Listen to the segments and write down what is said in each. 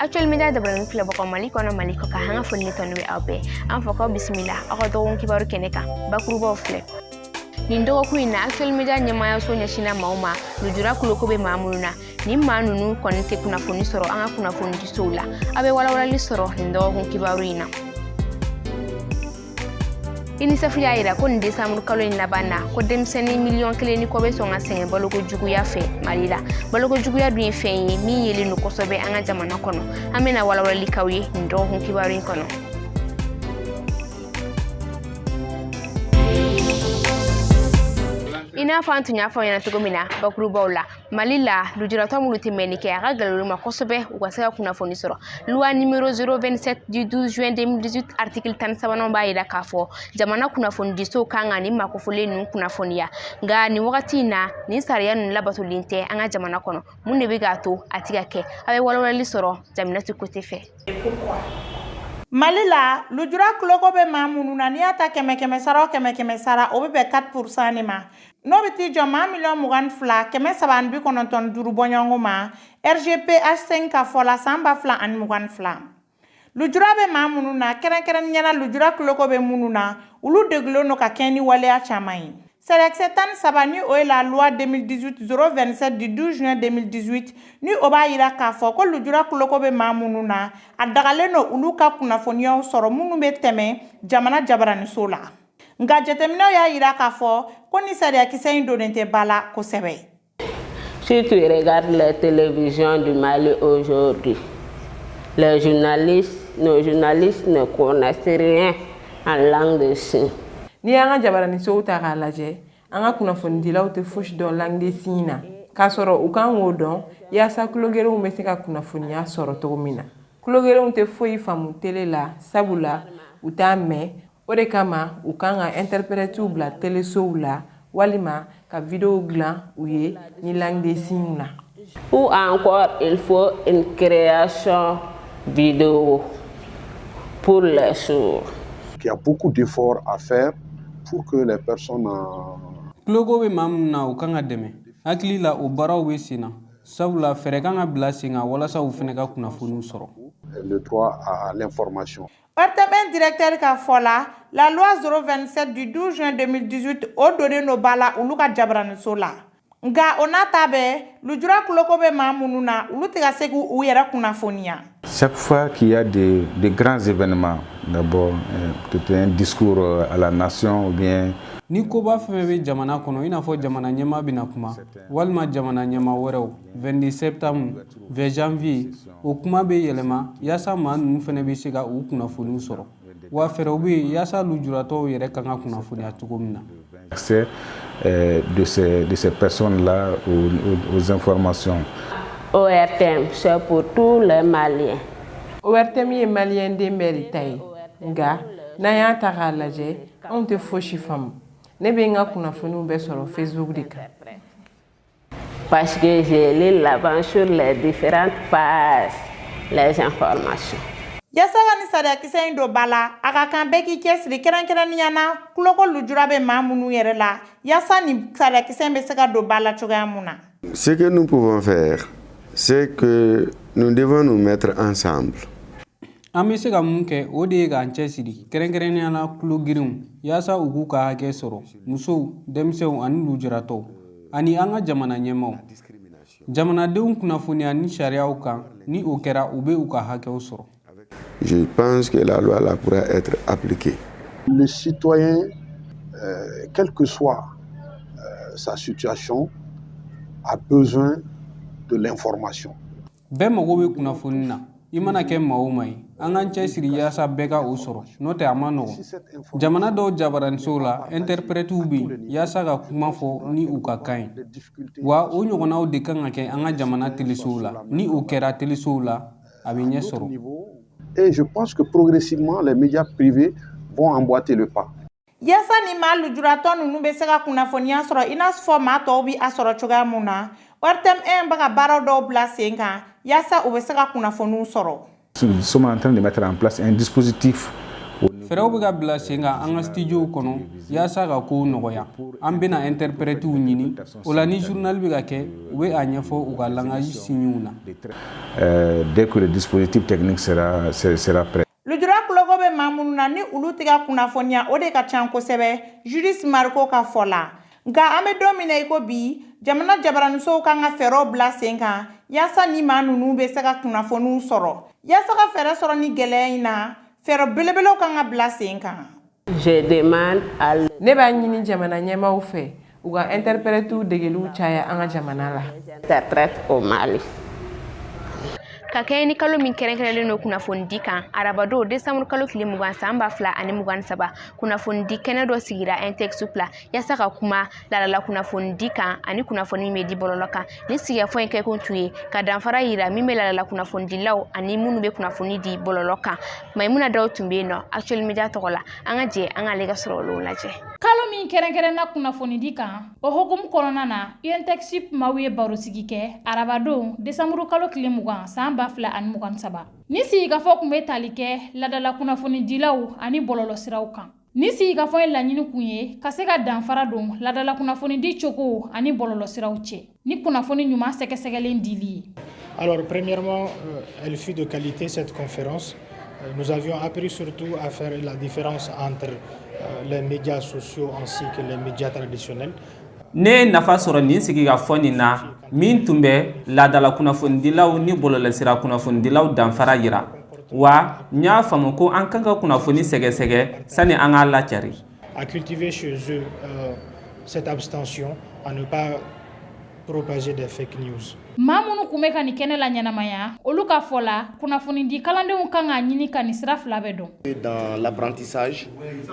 Actuel Media dabaranin filɛbagaw Mali kɔnɔ, Mali kɔ kan, an ka foli ni tanu bɛ aw bɛɛ. An fɔ k'aw bisimila aw ka dɔgɔkun kibaru kɛnɛ kan. Bakurubaw filɛ: nin dɔgɔkun in na, Actuel Media ɲɛmaayaso ɲɛsinna maaw ma, lujura tuloko bɛ maa minnu na. Nin maa ninnu kɔni tɛ kunnafoni sɔrɔ an ka kunnafoni disow la. Aw bɛ walawalali sɔrɔ nin dɔgɔkun kibaru in na. UNICEF y'a yira ko nin desanburu kalo in laban na, ko denmisɛnnin 1,1 miliyɔn ni kɔ bɛ sɔn ka sɛgɛn baloko juguya fɛ Mali la. Baloko juguya dun ye fɛn ye min yelen don kosɛbɛ an ka jamana kɔnɔ. An bɛna walawalali k'aw ye nin dɔgɔkun kibaru in kɔnɔ. I n'a fɔ an tun y'a fɔ ɲɛna cogo min na bakurubaw la, Mali la, lujuratɔ minnu tɛ mɛnni kɛ, a ka gɛlɛn olu ma kosɛbɛ u ka se ka kunnafoni sɔrɔ. Loi numéro 027 du 12 juin 2018, article 13nan b'a yira k'a fɔ jamana kunnafonidisow kan ka nin maakofolen ninnu kunnafoniya. Nka nin wagati in na, nin sariya ninnu labatolen tɛ an ka jamana kɔnɔ. Mun de bɛ k'a to a ti ka kɛ? A bɛ walawalali sɔrɔ Jaminatu Kote fɛ. Mali la, lujura tuloko bɛ maa minnu na, n'i y'a ta kɛmɛ kɛmɛ sara o kɛmɛ kɛmɛ sara, o bɛ bɛn 4% de ma, n'o bɛ t'i jɔ maa 22,395 miliyɔn bɔɲɔgɔnko ma, RGP H5 ka fɔ la san 2022. Lujura bɛ maa minnu na, kɛrɛnkɛrɛnnenya la lujura tuloko bɛ minnu na, olu degulen don ka kɛɲɛ ni waleya caman ye. Sariyakisɛ 13, ni o ye la loi 2018 027 du 12 juin 2018, ni o b'a yira k'a fɔ ko lujura tuloko bɛ maa minnu na, a dagalen don olu ka kunnafoniyaw sɔrɔ minnu bɛ tɛmɛ jamana jabaraniso la. Nka jateminɛw y'a yira k'a fɔ ko ni sariyakisɛ in donnen tɛ ba la kosɛbɛ. Si tu regardes les télévisions du Mali aujourd'hui, les journalistes, nos journalistes ne connaissent rien en langue de signes. N'i y'an ka jabaranisow ta k'a lajɛ, an ka kunnafonidilaw tɛ fosi dɔn langue de signes na, k'a sɔrɔ u kan k'o dɔn yaasa tulogerenw bɛ se ka kunnafoniya sɔrɔ cogo min na. Tulogerenw tɛ foyi faamu tele la, sabula u t'a mɛn. O de kama u kan ka interprètew bila telesow la walima ka videow dilan u ye ni langue de signes na. Ou encore, il faut une création vidéo pour les sourds. Il y a beaucoup d'efforts à faire pour que les personnes Tuloko bɛ maa minnu na, u kan ka dɛmɛ. Hakili la, o baaraw bɛ sen na, sabula fɛɛrɛ kan ka bila sen kan walasa u fana ka kunnafoniw sɔrɔ. Le droit à l'information. ORTM directeur ka fɔ la, la loi 027 du 12 juin 2018, o donnen don ba la olu ka jabaraniso la. Nka o n'a ta bɛɛ, lujura tuloko bɛ maa minnu na, olu tɛ ka se k'u yɛrɛ kunnafoniya. Chaque fois qu'il y a des grands événements, d'abord peut-être un discours à la nation ou bien Ni koba fɛn fɛn bɛ jamana kɔnɔ, i n'a fɔ jamana ɲɛmaa bɛna kuma walima jamana ɲɛmaa wɛrɛw, 22 septembre, 20 janvier, o kuma bɛ yɛlɛma yaasa maa ninnu fana bɛ se ka u kunnafoniw sɔrɔ. Wa fɛɛrɛw bɛ yen yaasa lujuratɔw yɛrɛ kan ka kunnafoniya cogo min na. Accès de ces personnes-là aux informations. ORTM, c'est pour tous les Maliens. ORTM ye maliyɛn den bɛɛ de ta ye. Nka n'an y'a ta k'a lajɛ, anw tɛ fosi faamu. Ne bɛ n ka kunnafoniw bɛɛ sɔrɔ Facebook de kan. Parce que j'ai lu là-bas sur les différentes pages les informations. Yaasa ka ni sariyakisɛ in don ba la, a ka kan bɛɛ k'i cɛsiri, kɛrɛnkɛrɛnnenya na tuloko lujura bɛ maa minnu yɛrɛ la, yaasa nin sariyakisɛ in bɛ se ka don ba la cogoya mun na. Ce que nous pouvons faire, c'est que nous devons nous mettre ensemble. An bɛ se ka mun kɛ, o de ye k'an cɛsiri, kɛrɛnkɛrɛnnenya la tulogerenw, yaasa u k'u ka hakɛ sɔrɔ, musow, denmisɛnw ani lujuratɔw, ani an ka jamana ɲɛmaaw, jamanadenw kunnafoniya ni sariyaw kan. Ni o kɛra, u bɛ u ka hakɛw sɔrɔ. Je pense que la loi là pourra être appliquée. Le citoyen, quelle que soit sa situation, a besoin de l'information. Bɛɛ mago bɛ kunnafoni na, i mana kɛ maa o maa ye. An k'an cɛsiri yaasa bɛɛ ka o sɔrɔ, n'o tɛ a ma nɔgɔn. Jamana dɔw jabaranisow la, interprètew bɛ yen yaasa ka kuma fɔ ni u ka kan ye. Wa o ɲɔgɔnnaw de kan ka kɛ an ka jamana telesow la. Ni o kɛra telesow la, a bɛ ɲɛ sɔrɔ. Et je pense que progressivement, les médias privés vont emboîter le pas. Yaasa ni maa lujuratɔ ninnu bɛ se ka kunnafoniya sɔrɔ i n'a fɔ maa tɔw bɛ a sɔrɔ cogoya mun na, ORTM 1 bɛ ka baara dɔw bila sen kan yaasa u bɛ se ka kunnafoniw sɔrɔ. Nous sommes en train de mettre en place un dispositif. Fɛɛrɛw bɛ ka bila sen kan an ka studio kɔnɔ yaasa ka kow nɔgɔya. An bɛna interprètew ɲini, o la ni journal bɛ ka kɛ, u bɛ a ɲɛfɔ u ka langage signes na. Dès que le dispositif technique sera prêt. Lujura tuloko bɛ maa minnu na, ni olu tɛ ka kunnafoniya, o de ka ca kosɛbɛ, Judith Mariko ka fɔ la. Nka an bɛ don min na i ko bi, jamana jabaraninsow kan ka fɛɛrɛw bila sen kan yaasa ni maa ninnu bɛ se ka kunnafoniw sɔrɔ. Yaasa ka fɛɛrɛ sɔrɔ ni gɛlɛya in na, fɛɛrɛ belebelew kan ka bila sen kan. Je demande à Ne b'a ɲini jamana ɲɛmaaw fɛ, u ka interprètew degeliw caya an ka jamana la. Interprètes au Mali. Ka kɛɲɛ ni kalo min kɛrɛnkɛrɛnlen don kunnafonidi kan, arabadon desanburu kalo tile 20 san 2023, kunnafonidi kɛnɛ dɔ sigira INTEC-SUP la yaasa ka kuma ladala kunnafonidi kan ani kunnafoni min bɛ di bɔlɔlɔ kan. Ni sigikafɔ in kɛkun tun ye ka danfara yira min bɛ ladala kunnafonidilaw ani minnu bɛ kunnafoni di bɔlɔlɔ kan. Mayimuna Daw tun bɛ yen nɔ Actuel Media tɔgɔ la. An ka jɛ an k'ale ka sɔrɔlenw lajɛ. Kalo min kɛrɛnkɛrɛnna kunnafonidi kan, o hukumu kɔnɔna na, INTEC-SUP maaw ye barosigi kɛ arabadon desanburu kalo tile 20 san 2023. Ni sigikafɔ tun bɛ tali kɛ ladala kunnafonidilaw ani bɔlɔlɔsiraw kan. Ni sigikafɔ in laɲini kun ye ka se ka danfara don ladala kunnafonidi cogo ani bɔlɔlɔsiraw cɛ ni kunnafoni ɲuman sɛgɛsɛgɛlen dili ye. Alors, premièrement, elle fut de qualité, cette conférence. Nous avions appris surtout à faire la différence entre les médias sociaux ainsi que les médias traditionnels. Ne ye nafa sɔrɔ nin sigikafɔ nin na min tun bɛ laadala kunnafonidilaw ni bɔlɔlɔsira kunnafonidilaw danfara yira, wa n y'a faamu ko an kan ka kunnafoni sɛgɛsɛgɛ sani an k'a lacari. À cultiver chez eux cette abstention, à ne pas propager des fake news. Maa minnu tun bɛ ka nin kɛnɛ la ɲɛnamaya, olu ka fɔ la, kunnafonidi kalandenw kan k'a ɲini ka nin sira fila bɛɛ dɔn. Dans l'apprentissage,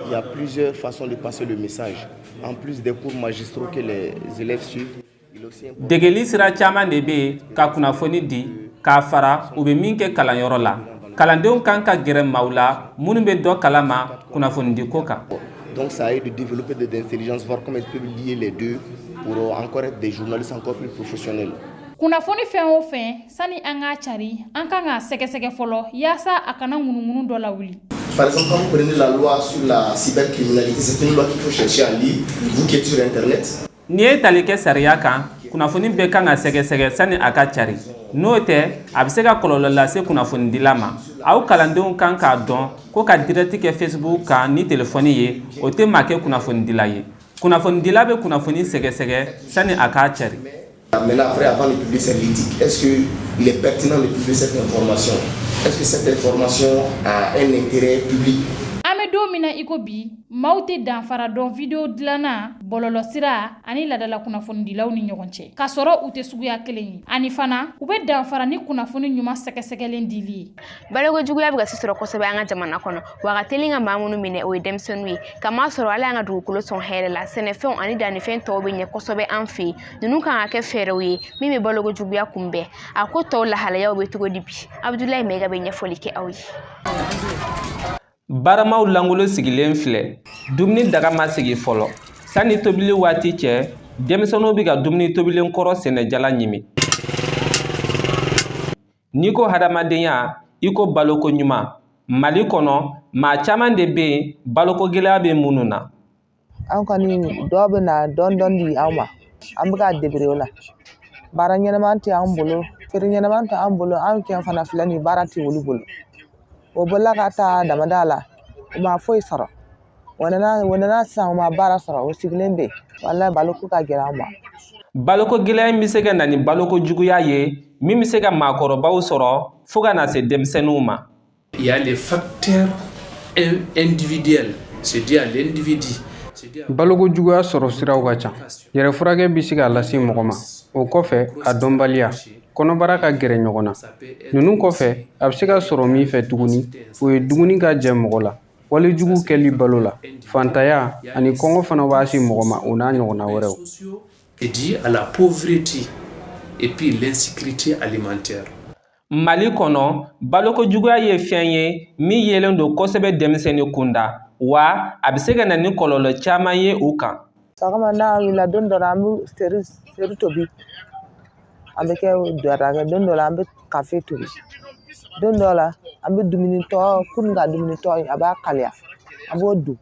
il y a plusieurs façons de passer le message. En plus des cours magistraux que les élèves suivent, il est aussi important. Degeli sira caman de bɛ yen ka kunnafoni di k'a fara u bɛ min kɛ kalanyɔrɔ la. Kalandenw kan ka gɛrɛ maaw la minnu bɛ dɔ kalama kunnafonidiko kan. Donc ça aide de développer de l'intelligence, voir comment ils peuvent lier les deux pour encore être des journalistes encore plus professionnels. Kunnafoni fɛn o fɛn, sani an k'a cari, an kan k'a sɛgɛsɛgɛ fɔlɔ yaasa a kana ŋunuŋunu dɔ lawuli. Par exemple, quand vous prenez la loi sur la cybercriminalité, c'est une loi qu'il faut chercher à lire, vous qui êtes sur Internet. N'i ye tali kɛ sariya kan, kunnafoni bɛɛ kan ka sɛgɛsɛgɛ sani a ka cari, n'o tɛ a bɛ se ka kɔlɔlɔ lase kunnafonidila ma. Aw kalandenw kan k'a dɔn ko ka direct kɛ Facebook kan ni telefɔni ye, o tɛ maa kɛ kunnafonidila ye. Kunnafonidila bɛ kunnafoni sɛgɛsɛgɛ sani a k'a cari. Maintenant, après, avant de publier, c'est l'éthique. Est-ce qu'il est pertinent de publier cette information? Est-ce que cette information a un intérêt public? An bɛ don min na i ko bi, maaw tɛ danfara dɔn vidéo dilanna, bɔlɔlɔsira ani ladala kunnafonidilaw ni ɲɔgɔn cɛ, k'a sɔrɔ u tɛ suguya kelen ye, ani fana u bɛ danfara ni kunnafoni ɲuman sɛgɛsɛgɛlen dili ye. Balokojuguya bɛ ka se sɔrɔ kosɛbɛ an ka jamana kɔnɔ, wa a ka teli ka maa minnu minɛ, o ye denmisɛnninw ye. Kama sɔrɔ Ala y'an ka dugukolo sɔn hɛrɛ la, sɛnɛfɛnw ani dannifɛn tɔw bɛ ɲɛ kosɛbɛ an fɛ yen. Ninnu kan ka kɛ fɛɛrɛw ye min bɛ balokojuguya kunbɛn. A ko tɔw lahalayaw bɛ cogo di bi? Abudulayi Mayiga bɛ ɲɛfɔli kɛ aw ye. Baramaw langolo sigilen filɛ, dumuni daga ma sigi fɔlɔ. Sanni tobili waati cɛ, denmisɛnninw bɛ ka dumuni tobilen kɔrɔ sɛnɛjala ɲimi. N'i ko hadamadenya, i ko baloko ɲuman. Mali kɔnɔ, maa caman de bɛ yen baloko gɛlɛya bɛ minnu na. An kɔni, dɔw bɛ na dɔɔni dɔɔni di anw ma, an bɛ ka débrouiller o la. Baara ɲɛnɛman tɛ anw bolo, feere ɲɛnɛman tɛ anw bolo. Anw kɛ fana filɛ nin ye, baara tɛ olu bolo. O bolila ka taa damada la, u ma foyi sɔrɔ. O nana sisan, u ma baara sɔrɔ, o sigilen bɛ yen. Walayi, baloko ka gɛlɛn an ma. Baloko gɛlɛya in bɛ se ka na ni baloko juguya ye min bɛ se ka maakɔrɔbaw sɔrɔ fo ka na se denmisɛnninw ma. Il y a les facteurs individuels, c'est dû à l'individu. Baloko juguya sɔrɔ siraw ka ca. Yɛrɛ furakɛ bɛ se k'a lase mɔgɔ ma. O kɔfɛ, a dɔnbaliya, kɔnɔbara ka gɛrɛ ɲɔgɔn na. Ninnu kɔfɛ, a bɛ se ka sɔrɔ min fɛ tuguni, o ye dumuni ka jɛ mɔgɔ la, walejugu kɛli balo la, fantanya ani kɔngɔ fana b'a se mɔgɔ ma, o n'a ɲɔgɔnna wɛrɛw. C'est dû à la pauvreté et puis l'insécurité alimentaire. Mali kɔnɔ, baloko juguya ye fɛn ye min yelen don kosɛbɛ denmisɛnnin kunda, wa a bɛ se ka na ni kɔlɔlɔ caman ye u kan. Sɔgɔma n'a wulila, don dɔ la an bɛ seri tobi, an bɛ kɛ dɔra kɛ. Don dɔ la an bɛ kafe tobi, don dɔ la an bɛ dumuni tɔ kunun ka dumuni tɔ, a b'a kaliya. An b'o dun,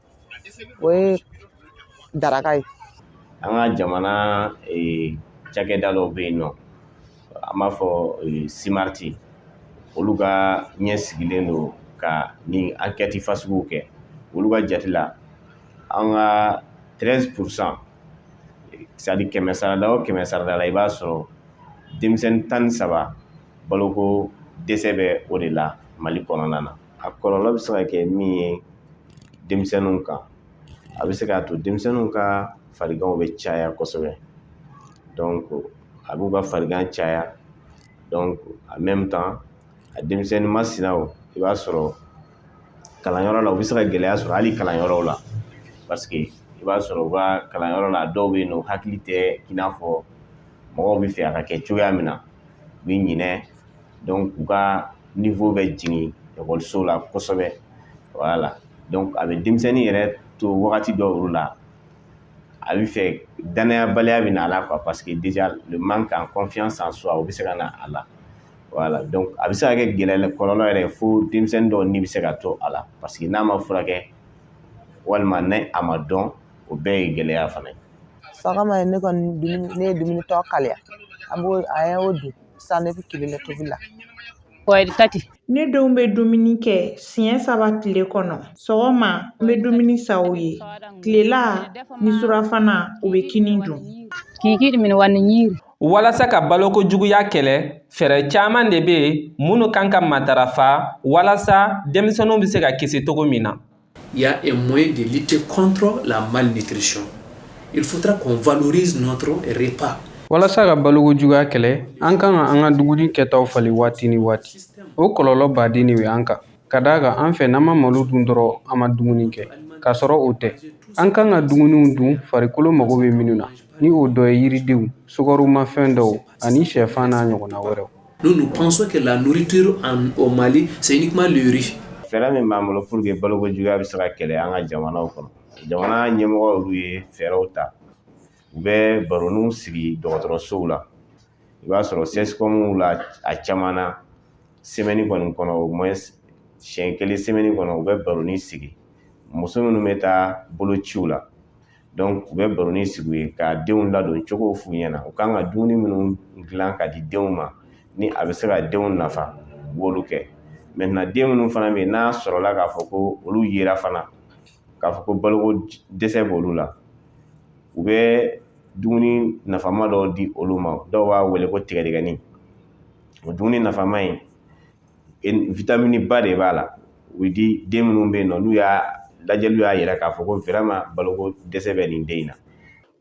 o ye daraka ye. An ka jamana cakɛda dɔw bɛ yen nɔ, an b'a fɔ SIMART, olu ka ɲɛ sigilen don ka nin enquête fasuguw kɛ. Olu ka jate la, an ka 13%, c'est à dire 100 sarada o 100 sarada la, i b'a sɔrɔ denmisɛnnin 13 baloko dɛsɛ bɛ o de la Mali kɔnɔna na. A kɔlɔlɔ bɛ se ka kɛ min ye denmisɛnninw kan, a bɛ se k'a to denmisɛnninw ka fariganw bɛ caya kosɛbɛ. Donc a b'u ka farigan caya. Donc en même temps, a denmisɛnnin masinaw, i b'a sɔrɔ kalanyɔrɔ la, u bɛ se ka gɛlɛya sɔrɔ hali kalanyɔrɔw la, parce que i b'a sɔrɔ u ka kalanyɔrɔ la, dɔw bɛ yen nɔ, u hakili tɛ i n'a fɔ mɔgɔw bɛ fɛ a ka kɛ cogoya min na, u bɛ ɲinɛ. Donc u ka niveau bɛ jigin ekɔliso la kosɛbɛ. Voilà, donc a bɛ denmisɛnnin yɛrɛ to wagati dɔw la, a bɛ fɛ danayabaliya bɛ na a la quoi, parce que déjà le manque en confiance en soi, o bɛ se ka na a la. Voilà, donc a bɛ se ka kɛ gɛlɛya kɔlɔlɔ yɛrɛ fo denmisɛnnin dɔw ni bɛ se ka to a la, parce que n'a ma furakɛ walima ni a ma dɔn, o bɛɛ ye gɛlɛya fana ye. Sɔgɔma ye, ne kɔni dumuni, ne ye dumuni tɔ kaliya, an b'o, an y'o dun sisan. Ne bɛ kile tobi la. Ne denw bɛ dumuni kɛ siɲɛ 3 tile kɔnɔ. Sɔgɔma, n bɛ dumuni san u ye, tilela ni surafana, u bɛ kini dun. Walasa ka baloko juguya kɛlɛ, fɛɛrɛ caman de bɛ yen minnu kan ka matarafa walasa denmisɛnninw bɛ se ka kisi cogo min na. Il y a un moyen de lutter contre la malnutrition. Il faudra qu'on valorise notre repas. Walasa ka baloko juguya kɛlɛ, an kan ka an ka dumuni kɛtaw falen waati ni waati. O kɔlɔlɔ baden de bɛ an kan, ka d'a kan an fɛ, n'an ma malo dun dɔrɔn, an ma dumuni kɛ, k'a sɔrɔ o tɛ. An kan ka dumuniw dun farikolo mago bɛ minnu na, ni o dɔ ye yiridenw, sukaromafɛn dɔw ani sɛfan n'a ɲɔgɔnna wɛrɛw. Nous, nous pensons que la nourriture au Mali, c'est uniquement le riz. Fɛɛrɛ min b'an bolo pour que baloko juguya bɛ se ka kɛlɛ an ka jamanaw kɔnɔ, jamana ɲɛmɔgɔw olu ye fɛɛrɛw ta. U bɛ baroniw sigi dɔgɔtɔrɔsow la. I b'a sɔrɔ CSCOM la, a caman na, semaine kɔni kɔnɔ, au moins siɲɛ kelen semaine kɔnɔ, u bɛ baroni sigi muso minnu bɛ taa bolociw la. Donc u bɛ baroni sigi u ye ka denw ladon cogo f'u ɲɛna, u kan ka dumuni minnu dilan ka di denw ma ni a bɛ se ka denw nafa, u b'olu kɛ. Maintenant, den minnu fana bɛ yen, n'a sɔrɔla k'a fɔ ko olu yera fana k'a fɔ ko baloko dɛsɛ b'olu la, u bɛ dumuni nafama dɔw di olu ma. Dɔw b'a wele ko tigɛdɛgɛni. O dumuni nafama in, vitamine ba de b'a la. U bɛ di den minnu bɛ yen nɔ, n'u y'a lajɛliw y'a yira k'a fɔ ko vraiment baloko dɛsɛ bɛ nin den in na.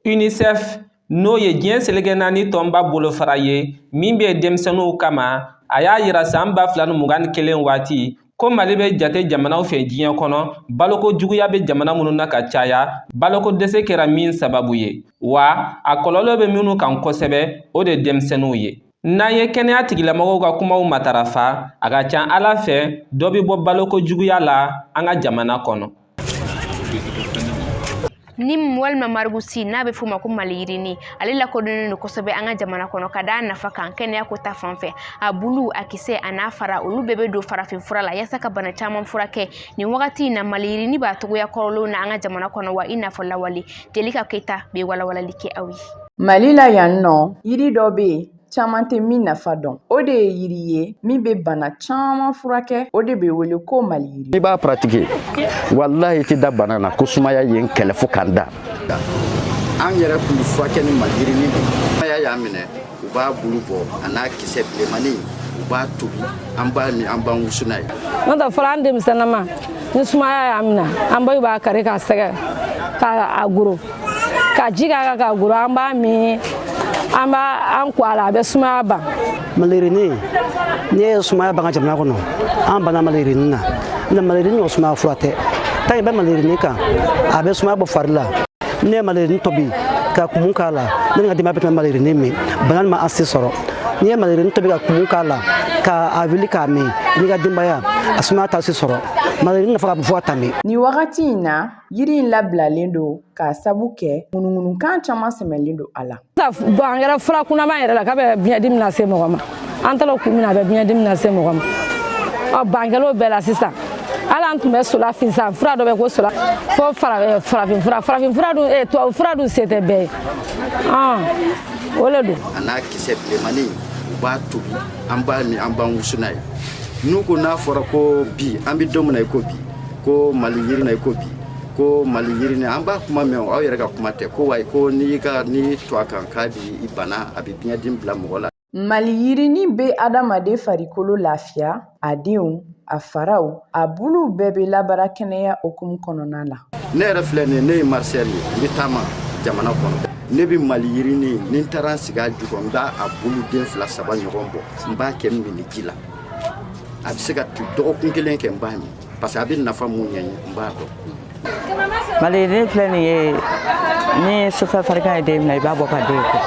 UNICEF, n'o ye diɲɛ seleke naani tɔnba bolofara ye min bɛ denmisɛnninw kama, a y'a yira san 2021 waati ko Mali bɛ jate jamanaw fɛ diɲɛ kɔnɔ, baloko juguya bɛ jamana minnu na ka caya, baloko dɛsɛ kɛra min sababu ye, wa a kɔlɔlɔ bɛ minnu kan kosɛbɛ, o de denmisɛnninw ye. N'an ye kɛnɛya tigilamɔgɔw ka kumaw matarafa, a ka ca Ala fɛ, dɔ bɛ bɔ baloko juguya la an ka jamana kɔnɔ. Ni walima marigusi, n'a bɛ f'o ma ko maliyirini, ale lakodɔnnen don kosɛbɛ an ka jamana kɔnɔ ka d'a nafa kan kɛnɛya ko ta fan fɛ. A bulu, a kisɛ a n'a fara, olu bɛɛ bɛ don farafin fura la yaasa ka bana caman furakɛ. Nin wagati in na, maliyirini b'a togoya kɔrɔlenw na an ka jamana kɔnɔ wa, i n'a fɔ lawale. Jelika Keyita bɛ walawalali kɛ aw ye. Mali la yan nɔ, yiri dɔ bɛ yen, caman tɛ min nafa dɔn. O de ye yiri ye min bɛ bana caman furakɛ. O de bɛ wele ko maliyiri. I b'a pratiquer, walahi, i tɛ da bana na ko sumaya ye n kɛlɛ fo k'an da. An yɛrɛ tun bɛ furakɛ ni maliyirini de. Sumaya y'a minɛ, u b'a bulu bɔ a n'a kisɛ bilenmanin, u b'a tobi, an b'a min, an b'an wusu n'a ye. N'o tɛ, fɔlɔ an denmisɛnninma, ni sumaya y'a minɛ, an baw b'a kari k'a sɛgɛ k'a goro ka ji k'a kan k'a goro, an b'a min, an b'a an ko a la, a bɛ sumaya ban. Maliyirini, n'i ye sumaya ban ka jamana kɔnɔ, an banna maliyirini na. N'o maliyirini, o sumaya fura tɛ. Tant i bɛ maliyirini kan, a bɛ sumaya bɔ fari la. Ne ye maliyirini tobi ka kumu k'a la, ne ni ka denbaya bɛɛ tun bɛ maliyirini min, bana nin ma an se sɔrɔ. N'i ye maliyirini tobi ka kumu k'a la ka a wuli k'a min, i n'i ka denbaya, a sumaya t'a se sɔrɔ. Maliyirini nafa ka bon fo ka tɛmɛ. Nin wagati in na, yiri in labilalen don k'a sabu kɛ ŋunuŋunukan caman sɛmɛlen don a la. Bon, an kɛra fura kunnama yɛrɛ la k'a bɛ biɲɛdimi lase mɔgɔ ma. An taara kun min na, a bɛ biɲɛdimi lase mɔgɔ ma. Ɔ, bankɛlaw bɛɛ la sisan. Hali an tun bɛ sola fin sa, fura dɔ bɛ ko sola fo farafin fura, farafin fura dun, tubabu fura dun se tɛ bɛɛ ye, o le don. A n'a kisɛ bilenmannin, u b'a tobi, an b'a min, an b'an wusu n'a ye. N'u ko n'a fɔra ko bi an bɛ don min na i ko bi, ko Mali yiri na i ko bi, ko Mali yiri, an b'a kuma mɛn, aw yɛrɛ ka kuma tɛ ko wayi, ko n'i y'i ka n'i to a kan k'a b'i bana, a bɛ biɲɛdimi bila mɔgɔ la. Mali yirinin bɛ adamaden farikolo lafiya. A denw, a faraw, a buluw bɛɛ bɛ labaara kɛnɛya hukumu kɔnɔna la. Ne yɛrɛ filɛ nin ye, ne ye marcheur ye, n bɛ taama jamana kɔnɔ. Ne bɛ Mali yirinin, ni n taara n sigi a jukɔrɔ, n b'a a bulu den fila saba ɲɔgɔn bɔ, n b'a kɛ n minni ji la. A bɛ se ka dɔgɔkun kelen kɛ, n b'a min, parce que a bɛ nafa mun ɲɛ n ye, n b'a dɔn. Maliyirini filɛ nin ye, ni sufɛ farigan ye den minɛ, i b'a bɔ ka den ko.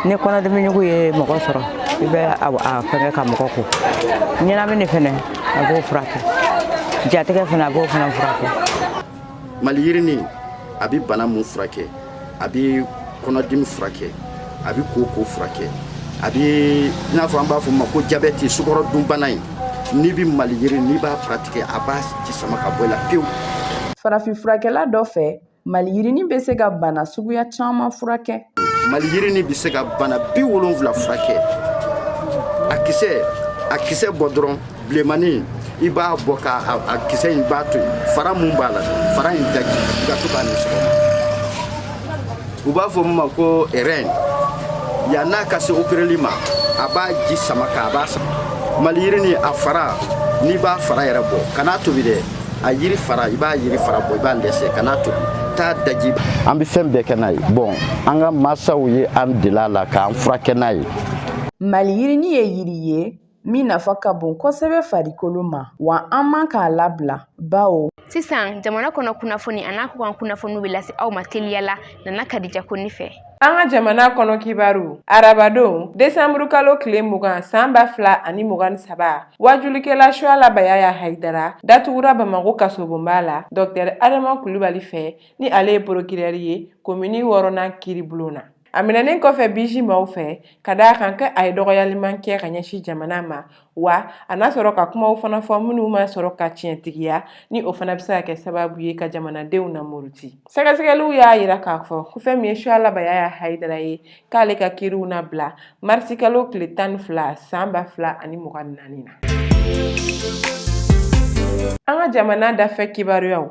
Ni kɔnɔdimi jugu ye mɔgɔ sɔrɔ, i bɛ a fɛngɛ ka mɔgɔ ko. Ɲɛnamini fɛnɛ, a b'o furakɛ. Jatigɛ fɛnɛ, a b'o fana furakɛ. Maliyirini a bɛ bana mun furakɛ? A bɛ kɔnɔdimi furakɛ, a bɛ koko furakɛ, a bɛ i n'a fɔ an b'a fɔ ma ko jabɛti, sukarodunbana in, n'i bɛ maliyiri, n'i b'a pratiquer, a b'a ji sama ka bɔ i la pewu. Farafinfurakɛla dɔ fɛ, maliyirini bɛ se ka bana suguya caman furakɛ. Maliyirini bɛ se ka bana 70 furakɛ. A kisɛ bɔ dɔrɔn, bilenmanin, i b'a bɔ ka a kisɛ in b'a to yen, fara mun b'a la, fara in daji, i ka to k'a min sɔgɔma. U b'a fɔ min ma ko rein, yan n'a ka se opéreli ma, a b'a ji sama k'a b'a sama. Maliyirini a fara, n'i b'a fara yɛrɛ bɔ, kan'a tobi dɛ, a yiri fara, i b'a yiri fara bɔ, i b'a lɛsɛ, kan'a tobi, taa daji. An bɛ fɛn bɛɛ kɛ n'a ye. Bon, an ka mansaw ye an deli a la k'an furakɛ n'a ye. Maliyirini ye yiri ye min nafa ka bon kosɛbɛ farikolo ma, wa an man k'a labila bawo. Sisan jamana kɔnɔ kunnafoni an'a kɔkan kunnafoniw bɛ lase aw ma teliya la Nana Kadija Kone fɛ. An ka jamana kɔnɔ kibaru, arabadon desanburukalo tile 20 san 2023, wajulikɛla Suala Bayaya Hayidara datugura Bamakɔ kasobonba la Dɔktɛri Adama Kulubali fɛ, ni ale ye porokirɛri ye komini wɔɔrɔnan kiiribulon na. A minɛnen kɔfɛ BIJ maaw fɛ, ka d'a kan ko a ye dɔgɔyaliman kɛ ka ɲɛsin jamana ma, wa a n'a sɔrɔ ka kumaw fana fɔ minnu ma sɔrɔ ka tiɲɛtigiya, ni o fana bɛ se ka kɛ sababu ye ka jamanadenw namuruti. Sɛgɛsɛgɛliw y'a yira k'a fɔ ko fɛn min ye Suala Bayaya Hayidara ye, k'ale ka kiiriw na bila marisikalo tile 12 san 2024 na. An ka jamana dafɛ kibaruyaw.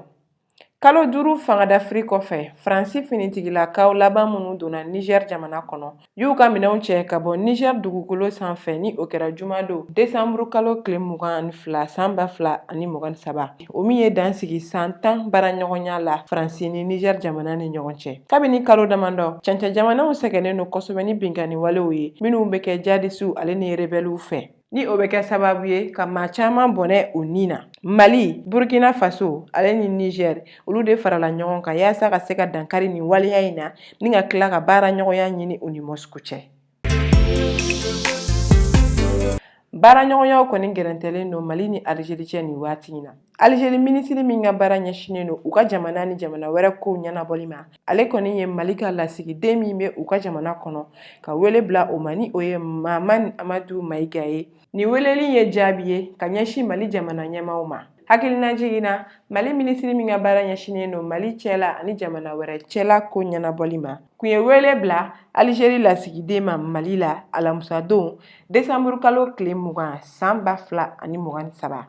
Kalo 5 fangadafiri kɔfɛ, Faransi finitigilakaw laban minnu donna Niger jamana kɔnɔ, y'u ka minɛnw cɛ ka bɔ Niger dugukolo sanfɛ, ni o kɛra jumadon desanburu kalo tile 22 san 2023, o min ye dan sigi san 10 baaraɲɔgɔnya la Faransi ni Niger jamana ni ɲɔgɔn cɛ. Kabini kalo damadɔ, cɛncɛn jamanaw sɛgɛnnen don kosɛbɛ ni binkanni walew ye minnu bɛ kɛ jadisiw ale ni rebɛliw fɛ, ni o bɛ kɛ sababu ye ka maa caman bɔnɛ u ni na. Mali, Burkina Faso ale ni Niger, olu de farala ɲɔgɔn kan yaasa ka se ka dankari nin waleya in na, ni ka tila ka baara ɲɔgɔnya ɲini u ni Moscou cɛ. Baaraɲɔgɔnyaw kɔni gɛrɛntɛlen don Mali ni Algérie cɛ nin waati in na. Algérie minisiri min ka baara ɲɛsinnen don u ka jamana ni jamana wɛrɛ kow ɲɛnabɔli ma, ale kɔni ye Mali ka lasigiden min bɛ u ka jamana kɔnɔ ka wele bila o ma, ni o ye Mahamani Amadu Mayiga ye. Nin weleli ye jaabi ye ka ɲɛsin Mali jamana ɲɛmaaw ma. Hakilinajigin na, Mali minisiri min ka baara ɲɛsinnen don Mali cɛla ani jamana wɛrɛ cɛla ko ɲɛnabɔli ma, kun ye wele bila Algérie lasigiden ma Mali la alamusadon desanburukalo tile 20 san 2023.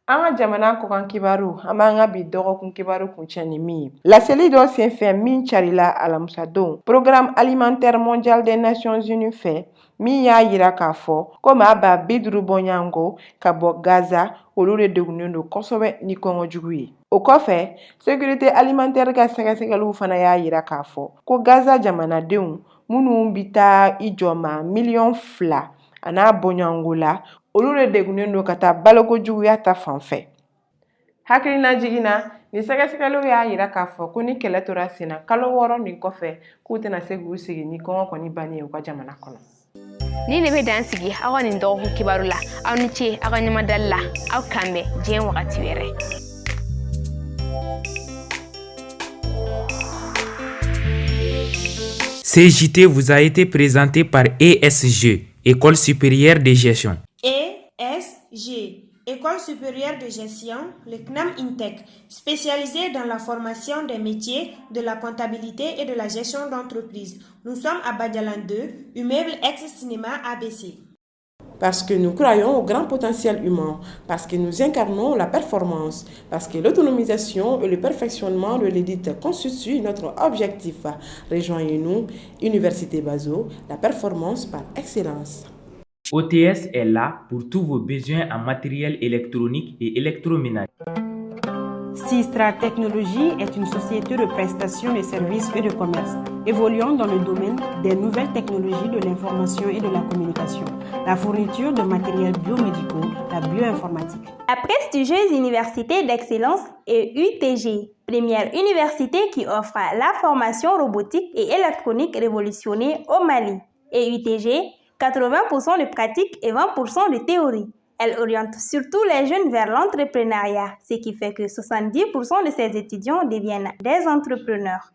An ka jamana kɔkan kibaru, an b'an ka bi dɔgɔkun kibaru kuncɛ ni min ye, laseli dɔ senfɛ min carila alamusadon Programme alimentaire mondial des Nations Unies fɛ, min y'a yira k'a fɔ ko maa 50,000 bɔɲɔgɔnko ka bɔ Gaza, olu de degunnen don kosɛbɛ ni kɔngɔ jugu ye. O kɔfɛ, sécurité alimentaire ka sɛgɛsɛgɛliw fana y'a yira k'a fɔ ko Gaza jamanadenw minnu bɛ taa i jɔ maa 2 miliyɔn a n'a bɔɲɔgɔnko la, olu de degunnen don ka taa baloko juguya ta fan fɛ. Hakilinajigin na, nin sɛgɛsɛgɛliw y'a yira k'a fɔ ko ni kɛlɛ tora senna kalo 6 nin kɔfɛ, k'u tɛna se k'u sigi ni kɔngɔ kɔni bannen ye u ka jamana kɔnɔ. Nin de bɛ dan sigi aw ka nin dɔgɔkun kibaru la. Aw ni ce aw ka ɲɛmadali la. Aw k'an bɛn diɲɛ wagati wɛrɛ. Ce JT vous a été présenté par ESG, École supérieure de gestion. ESG. ESG, École supérieure de gestion, le CNAM INTEC, spécialisée dans la formation des métiers de la comptabilité et de la gestion d'entreprise. Nous sommes à Badialan 2, immeuble ex-cinéma ABC. Parce que nous croyons au grand potentiel humain, parce que nous incarnons la performance, parce que l'autonomisation et le perfectionnement de l'élite constituent notre objectif. Rejoignez-nous, Université Bazo, la performance par excellence. OTS est là pour tous vos besoins en matériel électronique et électroménager. Sistra Technologies est une société de prestation de services et de commerce évoluant dans le domaine des nouvelles technologies de l'information et de la communication, la fourniture de matériels biomédicaux, la bioinformatique. La prestigieuse université d'excellence est UTG, première université qui offre la formation robotique et électronique révolutionnée au Mali. Et UTG, 80% de pratique et 20% de théorie. Elle oriente surtout les jeunes vers l'entrepreneuriat, ce qui fait que 70% de ses étudiants deviennent des entrepreneurs.